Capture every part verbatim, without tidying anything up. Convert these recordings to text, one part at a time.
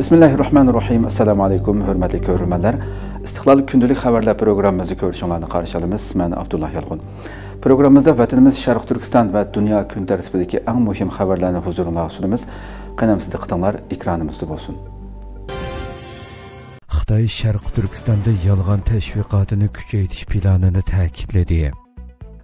بىسمىللاھىررەھمانىررەھىم. ئەسسالامۇ ئەلەيكۇم، ھۆرمەتلىك كۆرۈرمەنلەر. ئىستىقلال كۈندىلىك خەۋەرلەر پروگراممىمىزنى كۆرۈشۈڭلارنى قارشى ئالىمىز. مەن ئابدۇللا يالقۇن. پروگراممىمىزدا ۋەتىنىمىز شەرقىي تۈركىستان ۋە دۇنيا كۈن تەرتىپىدىكى ئەڭ مۇھىم خەۋەرلەرنى ھۇزۇرۇڭلارغا سۇنىمىز. قېنى ئەمىسە دىققىتىڭلار ئېكرانىمىزدا بولسۇن. خىتاي شەرقىي تۈركىستاندا يالغان تەشۋىقاتىنى كۈچەيتىش پىلانىنى تەكىتلىدى.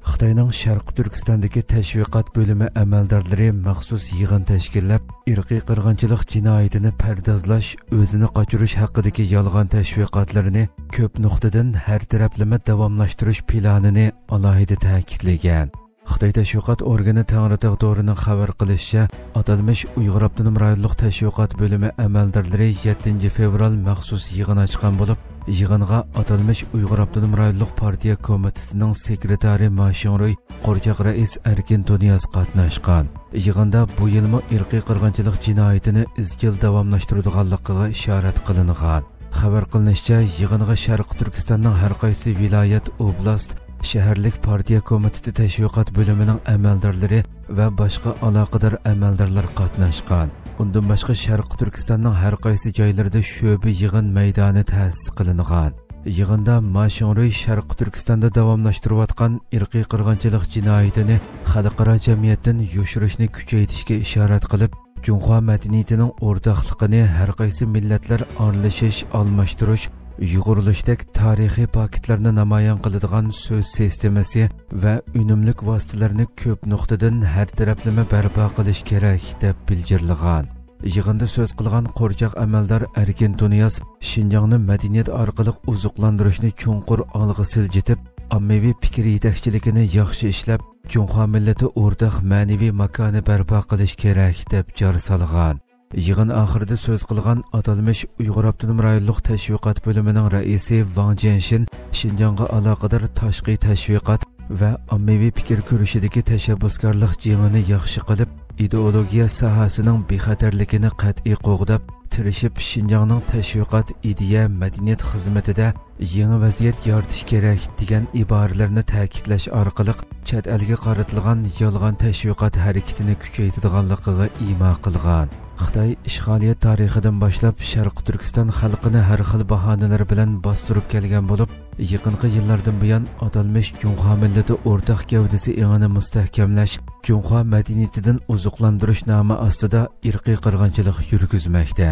خىتاينىڭ شەرقىي تۈركىستاندىكى تەشۋىقات بۆلۈمى ئەمەلدارلىرى مەخسۇس يىغىن تەشكىللەپ، ئىرقىي قىرغىنچىلىق جىنايىتىنى پەردازلاش، ئۆزىنى قاچۇرۇش ھەققىدىكى يالغان تەشۋىقاتلىرىنى كۆپ نۇقتىدىن ھەر تەرەپلىمە داۋاملاشتۇرۇش پىلانىنى ئالاھىدە تەكىتلىگەن. خىتاي تەشۋىقات ئورگىنى تەڭرىتاغ تورىنىڭ خەۋەر قىلىشىچە، ئاتالمىش ئۇيغۇر ئاپتونوم رايونلۇق تەشۋىقات بۆلۈمى ئەمەلدارلىرى يەتتىنچى فېۋرال مەخسۇس يىغىن ئاچقان بولۇپ، يىغىنغا ئاتالمىش ئۇيغۇر ئاپتونوم رايونلۇق پارتىيە كومىتېتىنىڭ سېكرېتارى ما شىڭرۇي، قورچاق رەئىس ئەركىن تۇنىياز قاتناشقان. يىغىندا بۇ يىلمۇ ئىرقىي قىرغىنچىلىق جىنايىتىنى ئىزچىل داۋاملاشتۇرىدىغانلىقىغا ئىشارەت قىلىنغان. خەۋەر قىلىنىشىچە، يىغىنغا شەرقىي تۈركىستاننىڭ ھەر قايسى ۋىلايەت، ئوبلاست، شەھەرلىك پارتىيە كومىتېتى تەشۋىقات بۆلۈمىنىڭ ئەمەلدارلىرى ۋە باشقا ئالاقىدار ئەمەلدارلار قاتناشقان. ئۇندىن باشقا، شەرقىي تۈركىستاننىڭ ھەر قايسى جايلىرىدا شۆبە يىغىن مەيدانى تەسىس قىلىنغان. يىغىندا ما شىڭرۇي شەرقىي تۈركىستاندا داۋاملاشتۇرۇۋاتقان ئىرقىي قىرغىنچىلىق جىنايىتىنى خەلقئارا جەمئىيەتتىن يوشۇرۇشنى كۈچەيتىشكە ئىشارەت قىلىپ، جۇڭخۇا مەدەنىيىتىنىڭ ئورتاقلىقىنى ھەر قايسى مىللەتلەر ئارىلىشىش، ئالماشتۇرۇش، يۇغۇرۇلۇشتەك تارىخىي پاكىتلارنى نامايان قىلىدىغان سۆز سىستېمىسى ۋە ئۈنۈملۈك ۋاسىتىلەرنى كۆپ نۇقتىدىن ھەر تەرەپلىمە بەرپا قىلىش كېرەك، دەپ بىلجىرلىغان. يىغىندا سۆز قىلغان قورچاق ئەمەلدار ئەركىن تۇنىياز شىنجاڭنى مەدەنىيەت ئارقىلىق ئوزۇقلاندۇرۇشنى چوڭقۇر ئالغا سىلجىتىپ، ئاممىۋى پىكىر يېتەكچىلىكىنى ياخشى ئىشلەپ، جۇڭخۇا مىللىتى ئورتاق مەنىۋى ماكانى بەرپا قىلىش كېرەك، دەپ جار سالغان. يىغىن ئاخىرىدا سۆز قىلغان ئاتالمىش ئۇيغۇر ئاپتونوم رايونلۇق تەشۋىقات بۆلۈمىنىڭ رەئىسى ۋاڭ جيەنشىن شىنجاڭغا ئالاقىدار تاشقى تەشۋىقات ۋە ئاممىۋى پىكىر كۈرىشىدىكى تەشەببۇسكارلىق جېڭىنى ياخشى قىلىپ، ئىدېئولوگىيە ساھەسىنىڭ بىخەتەرلىكىنى قەتئىي قوغداپ، تىرىشىپ شىنجاڭنىڭ تەشۋىقات، ئىدىيە، مەدەنىيەت خىزمىتىدە يېڭى ۋەزىيەت يارىتىش كېرەك، دېگەن ئىبارىلەرنى تەكىتلەش ئارقىلىق، چەت ئەلگە قارىتىلغان يالغان تەشۋىقات ھەرىكىتىنى كۈچەيتىدىغانلىقىغا ئىما قىلغان. خىتاي ئىشغالىيەت تارىخىدىن باشلاپ شەرقىي تۈركىستان خەلقىنى ھەر خىل باھانىلەر بىلەن باستۇرۇپ كەلگەن بولۇپ، يېقىنقى يىللاردىن بۇيان ئاتالمىش جۇڭخۇا مىللىتى ئورتاق گەۋدىسى ئېڭىنى مۇستەھكەملەش، جۇڭخۇا مەدەنىيىتىدىن ئوزۇقلاندۇرۇش نامى ئاستىدا ئىرقىي قىرغىنچىلىق يۈرگۈزمەكتە.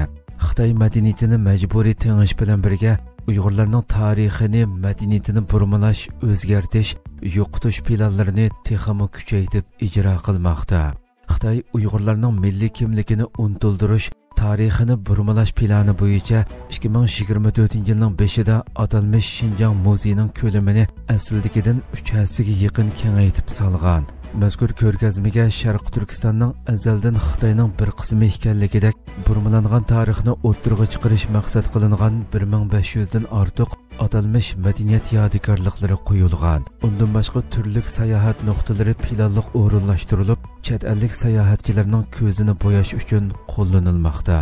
خىتاي مەدەنىيىتىنى مەجبۇرىي تېڭىش بىلەن بىرگە، ئۇيغۇرلارنىڭ تارىخىنى، مەدەنىيىتىنى بۇرمىلاش، ئۆزگەرتىش، يوقىتىش پىلانلىرىنى تېخىمۇ كۈچەيتىپ ئىجرا قىلماقتا. خىتاي ئۇيغۇرلارنىڭ مىللىي كىملىكىنى ئۇنتۇلدۇرۇش، تارىخىنى بۇرمىلاش پىلانى بويىچە ئىككى مىڭ يىگىرمە تۆتىنچى يىلنىڭ بېشىدا ئاتالمىش شىنجاڭ مۇزېيىنىڭ كۆلىمىنى ئەسلىدىكىدىن ئۈچ ھەسسىگە يېقىن كېڭەيتىپ سالغان. مەزكۇر كۆرگەزمىگە شەرقىي تۈركىستاننىڭ ئەزەلدىن خىتاينىڭ بىر قىسمى ئىكەنلىكىدەك بۇرمىلانغان تارىخنى ئوتتۇرىغا چىقىرىش مەقسەت قىلىنغان بىر مىڭ بەش يۈزدىن ئارتۇق ئاتالمىش مەدەنىيەت يادىكارلىقلىرى قويۇلغان. ئۇندىن باشقا تۈرلۈك ساياھەت نۇقتىلىرى پىلانلىق ئورۇنلاشتۇرۇلۇپ، چەت ئەللىك ساياھەتچىلەرنىڭ كۆزىنى بوياش ئۈچۈن قوللىنىلماقتا.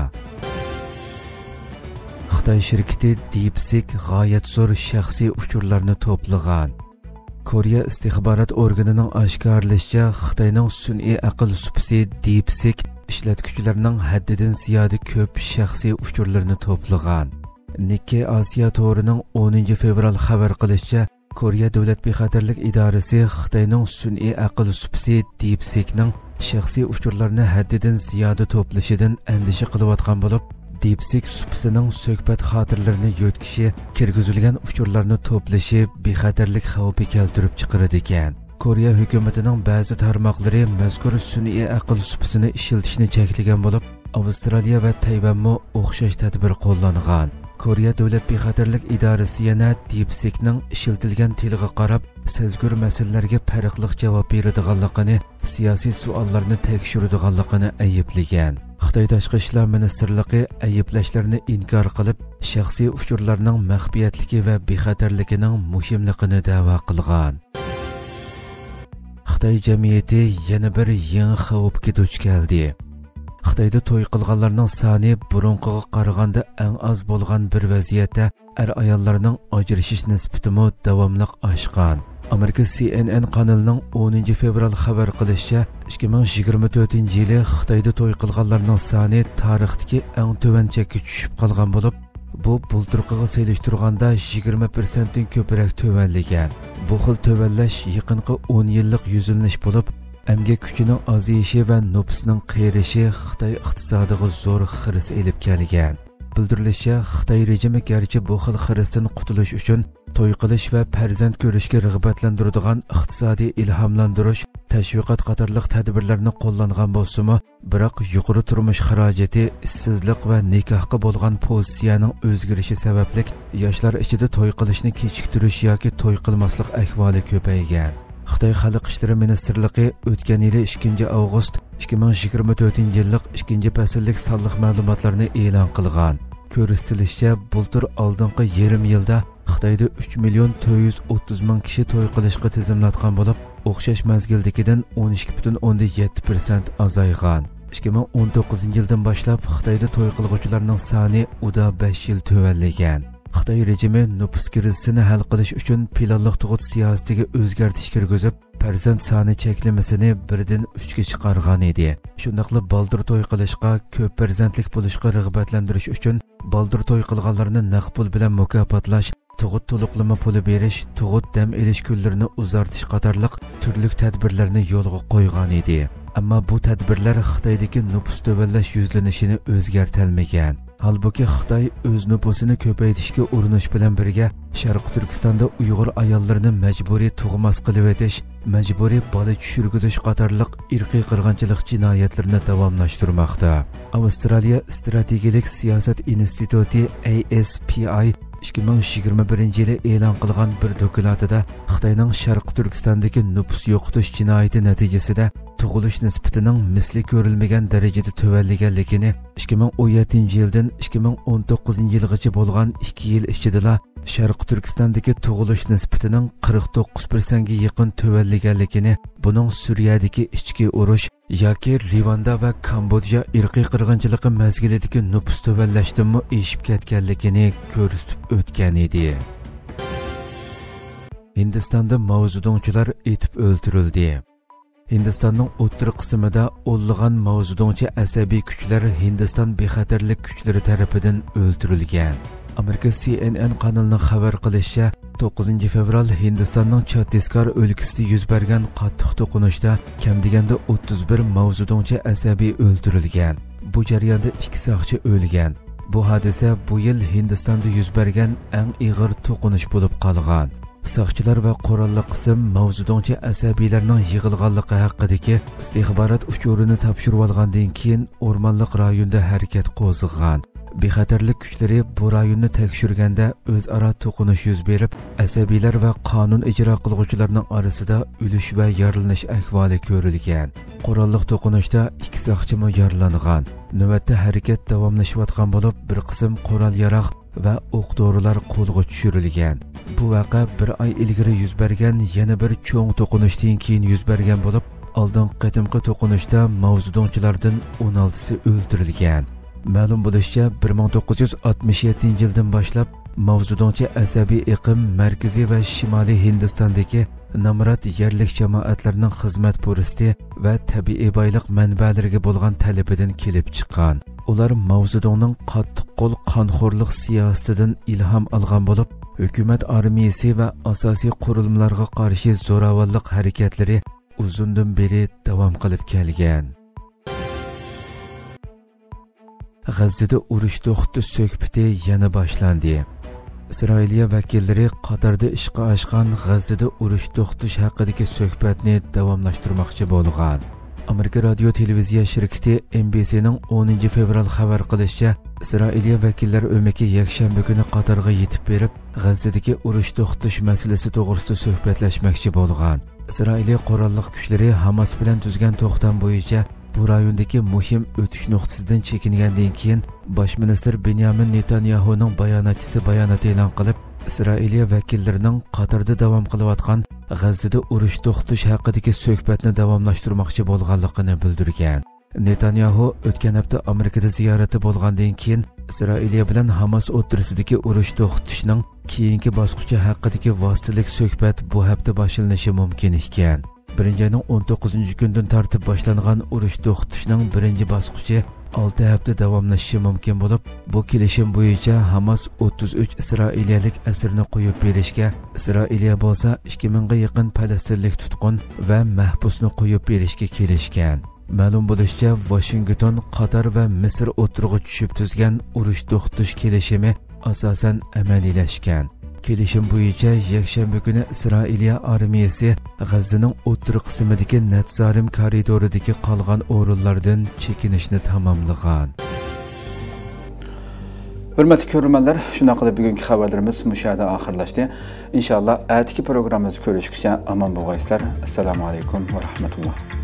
خىتاي شىركىتى دىپسىك غايەت زور شەخسىي ئۇچۇرلارنى توپلىغان. كورېيە ئىستىخبارات ئورگىنىنىڭ ئاشكارىلىشىچە، خىتاينىڭ سۈنئىي ئەقىل سۇپىسى دىپسىك ئىشلەتكۈچىلەرنىڭ ھەددىدىن زىيادە كۆپ شەخسىي ئۇچۇرلىرىنى توپلىغان. نىككېي ئاسىيا تورىنىڭ ئونىنچى فېۋرال خەۋەر قىلىشىچە، كورېيە دۆلەت بىخەتەرلىك ئىدارىسى خىتاينىڭ سۈنئىي ئەقىل سۇپىسى دىپسىكنىڭ شەخسىي ئۇچۇرلارنى ھەددىدىن زىيادە توپلىشىدىن ئەندىشە قىلىۋاتقان بولۇپ، دىپسىك سۇپىسىنىڭ سۆھبەت خاتىرىلىرىنى يۆتكىشى، كىرگۈزۈلگەن ئۇچۇرلارنى توپلىشى بىخەتەرلىك خەۋپى كەلتۈرۈپ چىقىرىدىكەن. كورېيە ھۆكۈمىتىنىڭ بەزى تارماقلىرى مەزكۇر سۈنئىي ئەقىل سۇپىسىنى ئىشلىتىشنى چەكلىگەن بولۇپ، ئاۋسترالىيە ۋە تەيۋەنمۇ ئوخشاش تەدبىر قوللانغان. كورېيە دۆلەت بىخەتەرلىك ئىدارىسى يەنە دىپسىكنىڭ ئىشلىتىلگەن تىلغا قاراپ، سەزگۈر مەسىلىلەرگە پەرقلىق جاۋاب بېرىدىغانلىقىنى، سىياسىي سوئاللارنى تەكشۈرىدىغانلىقىنى ئەيىبلىگەن. خىتاي تاشقى ئىشلار مىنىستىرلىقى ئەيىبلەشلەرنى ئىنكار قىلىپ، شەخسىي ئۇچۇرلارنىڭ مەخپىيەتلىكى ۋە بىخەتەرلىكىنىڭ مۇھىملىقىنى دەۋا قىلغان. خىتاي جەمئىيىتى يەنە بىر يېڭى خەۋپكە دۇچ كەلدى. خىتايدا توي قىلغانلارنىڭ سانى بۇرۇنقىغا قارىغاندا ئەڭ ئاز بولغان بىر ۋەزىيەتتە، ئەر-ئاياللارنىڭ ئاجرىشىش نىسبىتىمۇ داۋاملىق ئاشقان. ئامېرىكا سى ئېن ئېن قانىلىنىڭ ئونىنچى فېۋرال خەۋەر قىلىشىچە، ئىككى مىڭ يىگىرمە تۆتىنچى يىلى خىتايدا توي قىلغانلارنىڭ سانى تارىختىكى ئەڭ تۆۋەن چەككە چۈشۈپ قالغان بولۇپ، بۇ بۇلتۇرقىغا سېلىشتۇرغاندا يىگىرمە پىرسەنتتىن كۆپرەك تۆۋەنلىگەن. بۇ خىل تۆۋەنلەش يېقىنقى ئون يىللىق يۈزلىنىش بولۇپ، ئەمگەك كۈچىنىڭ ئازىيىشى ۋە نوپۇسنىڭ قېرىشى خىتاي ئىقتىسادىغا زور خىرىس ئېلىپ كەلگەن. بىلدۈرۈلۈشىچە، خىتاي رېجىمى گەرچە بۇ خىل خىرىستىن قۇتۇلۇش ئۈچۈن توي قىلىش ۋە پەرزەنت كۆرۈشكە رىغبەتلەندۈرىدىغان ئىقتىسادىي ئىلھاملاندۇرۇش، تەشۋىقات قاتارلىق تەدبىرلەرنى قوللانغان بولسىمۇ، بىراق يۇقىرى تۇرمۇش خىراجىتى، ئىشسىزلىق ۋە نىكاھقا بولغان پوزىتسىيەنىڭ ئۆزگىرىشى سەۋەبلىك ياشلار ئىچىدە توي قىلىشنى كېچىكتۈرۈش ياكى توي قىلماسلىق ئەھۋالى كۆپەيگەن. خىتاي خەلق ئىشلىرى مىنىستىرلىقى ئۆتكەن يىلى ئىككىنچى ئاۋغۇست ئىككى مىڭ يىگىرمە تۆتىنچى يىللىق ئىككىنچى پەسىللىك سانلىق مەلۇماتلارنى ئېلان قىلغان. كۆرسىتىلىشىچە، بۇلتۇر ئالدىنقى يېرىم يىلدا خىتايدا ئۈچ مىليون تۆت يۈز ئوتتۇز مىڭ كىشى توي قىلىشقا تىزىملاتقان بولۇپ، ئوخشاش مەزگىلدىكىدىن ئون ئىككى پۈتۈن ئوندىن يەتتە پىرسەنت ئازايغان. ئىككى مىڭ ئون توققۇزىنچى يىلدىن باشلاپ خىتايدا توي قىلغۇچىلارنىڭ سانى ئۇدا بەش يىل تۆۋەنلىگەن. خىتاي رېجىمى نوپۇس كىرىزىسىنى ھەل قىلىش ئۈچۈن پىلانلىق تۇغۇت سىياسىتىگە ئۆزگەرتىش كىرگۈزۈپ، پەرزەنت سانى چەكلىمىسىنى بىردىن ئۈچكە چىقارغان ئىدى. شۇنداقلا بالدۇر توي قىلىشقا، كۆپ پەرزەنتلىك بولۇشقا رىغبەتلەندۈرۈش ئۈچۈن بالدۇر توي قىلغانلارنى نەق پۇل بىلەن مۇكاپاتلاش، تۇغۇت تولۇقلىما پۇلى بېرىش، تۇغۇت دەم ئېلىش كۈنلىرىنى ئۇزارتىش قاتارلىق تۈرلۈك تەدبىرلەرنى يولغا قويغان ئىدى. ئەمما بۇ تەدبىرلەر خىتايدىكى نوپۇس تۆۋەنلەش يۈزلىنىشىنى ئۆزگەرتەلمىگەن. ھالبۇكى، خىتاي ئۆز نوپۇسىنى كۆپەيتىشكە ئۇرۇنۇش بىلەن بىرگە، شەرقىي تۈركىستاندا ئۇيغۇر ئاياللىرىنى مەجبۇرىي تۇغماس قىلىۋېتىش، مەجبۇرىي بالا چۈشۈرگۈزۈش قاتارلىق ئىرقىي قىرغىنچىلىق جىنايەتلىرىنى داۋاملاشتۇرماقتا. ئاۋسترالىيە ئىستراتېگىيەلىك سىياسەت ئىنستىتۇتى، ئەي ئېس پىي ئاي، ئىككى مىڭ يىگىرمە بىرىنچى يىلى ئېلان قىلغان بىر دوكلاتىدا خىتاينىڭ شەرقىي تۈركىستاندىكى نوپۇس يوقىتىش جىنايىتى نەتىجىسىدە تۇغۇلۇش نىسبىتىنىڭ مىسلى كۆرۈلمىگەن دەرىجىدە تۆۋەنلىگەنلىكىنى، ئىككى مىڭ ئون يەتتىنچى يىلدىن ئىككى مىڭ ئون توققۇزىنچى يىلغىچە بولغان ئىككى يىل ئىچىدىلا شەرقىي تۈركىستاندىكى تۇغۇلۇش نىسبىتىنىڭ قىرىق توققۇز پىرسەنتكە يېقىن تۆۋەنلىگەنلىكىنى، بۇنىڭ سۈرىيەدىكى ئىچكى ئۇرۇش ياكى لىۋاندا ۋە كامبودژا ئىرقىي قىرغىنچىلىقى مەزگىلىدىكى نوپۇس تۆۋەنلەشتىنمۇ ئېشىپ كەتكەنلىكىنى كۆرسىتىپ ئۆتكەن ئىدى. ھىندىستاندا ماۋزېدۇڭچىلار ئېتىپ ئۆلتۈرۈلدى. ھىندىستاننىڭ ئوتتۇرا قىسمىدا ئونلىغان ماۋزېدۇڭچى ئەسەبىي كۈچلەر ھىندىستان بىخەتەرلىك كۈچلىرى تەرىپىدىن ئۆلتۈرۈلگەن. ئامېرىكا سى ئېن ئېن قانىلىنىڭ خەۋەر قىلىشىچە، توققۇزىنچى فېۋرال ھىندىستاننىڭ چاتتىسكار ئۆلكىسىدە يۈز بەرگەن قاتتىق توقۇنۇشتا كەم دېگەندە ئوتتۇز بىر ماۋزېدۇڭچى ئەسەبىي ئۆلتۈرۈلگەن. بۇ جەرياندا ئىككى ساقچى ئۆلگەن. بۇ ھادىسە بۇ يىل ھىندىستاندا يۈز بەرگەن ئەڭ ئېغىر توقۇنۇش بولۇپ قالغان. ساقچىلار ۋە قوراللىق قىسىم ماۋزېدۇڭچى ئەسەبىيلەرنىڭ يىغىلغانلىقى ھەققىدىكى ئىستىخبارات ئۇچۇرىنى تاپشۇرۇۋالغاندىن كېيىن، ئورمانلىق رايوندا ھەرىكەت قوزغىغان. بىخەتەرلىك كۈچلىرى بۇ رايوننى تەكشۈرگەندە، ئۆزئارا توقۇنۇش يۈز بېرىپ، ئەسەبىيلەر ۋە قانۇن ئىجرا قىلغۇچىلارنىڭ ئارىسىدا ئۆلۈش ۋە يارىلىنىش ئەھۋالى كۆرۈلگەن. قوراللىق توقۇنۇشتا ئىككى ساقچىمۇ يارىلانغان. نۆۋەتتە ھەرىكەت داۋاملىشىۋاتقان بولۇپ، بىر قىسىم قورال-ياراغ ۋە ئوق-دورىلار قولغا چۈشۈرۈلگەن. بۇ ۋەقە بىر ئاي ئىلگىرى يۈز بەرگەن يەنە بىر چوڭ توقۇنۇشتىن كېيىن يۈز بەرگەن بولۇپ، ئالدىنقى قېتىمقى توقۇنۇشتا ماۋزېدۇڭچىلاردىن ئون ئالتىسى ئۆلتۈرۈلگەن. مەلۇم بولۇشىچە، بىر مىڭ توققۇز يۈز ئاتمىش يەتتىنچى يىلدىن باشلاپ ماۋزېدۇڭچى ئەسەبىي ئېقىم مەركىزىي ۋە شىمالىي ھىندىستاندىكى نامرات يەرلىك جامائەتلەرنىڭ خىزمەت پۇرسىتى ۋە تەبىئىي بايلىق مەنبەلىرىگە بولغان تەلىپىدىن كېلىپ چىققان. ئۇلار ماۋزېدۇڭنىڭ قاتتىق قول قانخورلۇق سىياسىتىدىن ئىلھام ئالغان بولۇپ، ھۆكۈمەت ئارمىيىسى ۋە ئاساسىي قۇرۇلمىلارغا قارشى زوراۋانلىق ھەرىكەتلىرى ئۇزۇندىن بېرى داۋام قىلىپ كەلگەن. غەززىدە ئۇرۇش توختىتىش سۆھبىتى يەنە باشلاندى. ئىسرائىلىيە ۋەكىللىرى قاتاردا ئىشقا ئاشقان غەززىدە ئۇرۇش توختىتىش ھەققىدىكى سۆھبەتنى داۋاملاشتۇرماقچى بولغان. ئامېرىكا رادىيو تېلېۋىزىيە شىركىتى ئېن بى سىنىڭ ئونىنچى فېۋرال خەۋەر قىلىشىچە، ئىسرائىلىيە ۋەكىللەر ئۆمىكى يەكشەنبە كۈنى قاتارغا يېتىپ بېرىپ، غەززىدىكى ئۇرۇش توختىتىش مەسىلىسى توغرىسىدا سۆھبەتلەشمەكچى بولغان. ئىسرائىلىيە قوراللىق كۈچلىرى ھاماس بىلەن تۈزگەن توختام بويىچە بۇ رايوندىكى مۇھىم ئۆتۈش نۇقتىسىدىن چېكىنگەندىن كېيىن، باش مىنىستىر بېنيامىن نېتانياھۇنىڭ باياناتچىسى بايانات ئېلان قىلىپ، ئىسرائىلىيە ۋەكىللىرىنىڭ قاتاردا داۋام قىلىۋاتقان غەززىدە ئۇرۇش توختىتىش ھەققىدىكى سۆھبەتنى داۋاملاشتۇرماقچى بولغانلىقىنى بىلدۈرگەن. نېتانياھۇ ئۆتكەن ھەپتە ئامېرىكىدا زىيارەتتە بولغاندىن كېيىن، ئىسرائىلىيە بىلەن ھاماس ئوتتۇرىسىدىكى ئۇرۇش توختىتىشنىڭ كېيىنكى باسقۇچى ھەققىدىكى ۋاسىتىلىك سۆھبەت بۇ ھەپتە باشلىنىشى مۇمكىن ئىكەن. بىرىنچى ئاينىڭ ئون توققۇزىنچى كۈنىدىن تارتىپ باشلانغان ئۇرۇش توختىتىشنىڭ بىرىنچى باسقۇچى ئالتە ھەپتە داۋاملىشىشى مۇمكىن بولۇپ، بۇ كېلىشىم بويىچە ھاماس ئوتتۇز ئۈچ ئىسرائىلىيەلىك ئەسىرنى قويۇپ بېرىشكە، ئىسرائىلىيە بولسا ئىككى مىڭغا يېقىن پەلەستىنلىك تۇتقۇن ۋە مەھبۇسنى قويۇپ بېرىشكە كېلىشكەن. مەلۇم بولۇشىچە، ۋاشىنگتون، قاتار ۋە مىسىر ئوتتۇرىغا چۈشۈپ تۈزگەن ئۇرۇش توختىتىش كېلىشىمى ئاساسەن ئەمەلىيلەشكەن. كېلىشىم بويىچە يەكشەنبە كۈنى ئىسرائىلىيە ئارمىيەسى غەززىنىڭ ئوتتۇرا قىسمىدىكى نەتسارىم كارىدورىدىكى قالغان ئورۇنلاردىن چېكىنىشنى تاماملىغان. ھۆرمەتلىك كۆرۈرمەنلەر، شۇنداق قىلىپ بۈگۈنكى خەۋەرلىرىمىز مۇشۇ يەردە ئاخىرلاشتى. ئىنشاللا ئەتىكى پروگراممىمىزدا كۆرۈشكىچە ئامان بولغايسىلەر. ئەسسالامۇ ئەلەيكۇم ۋە رەھمەتۇللا.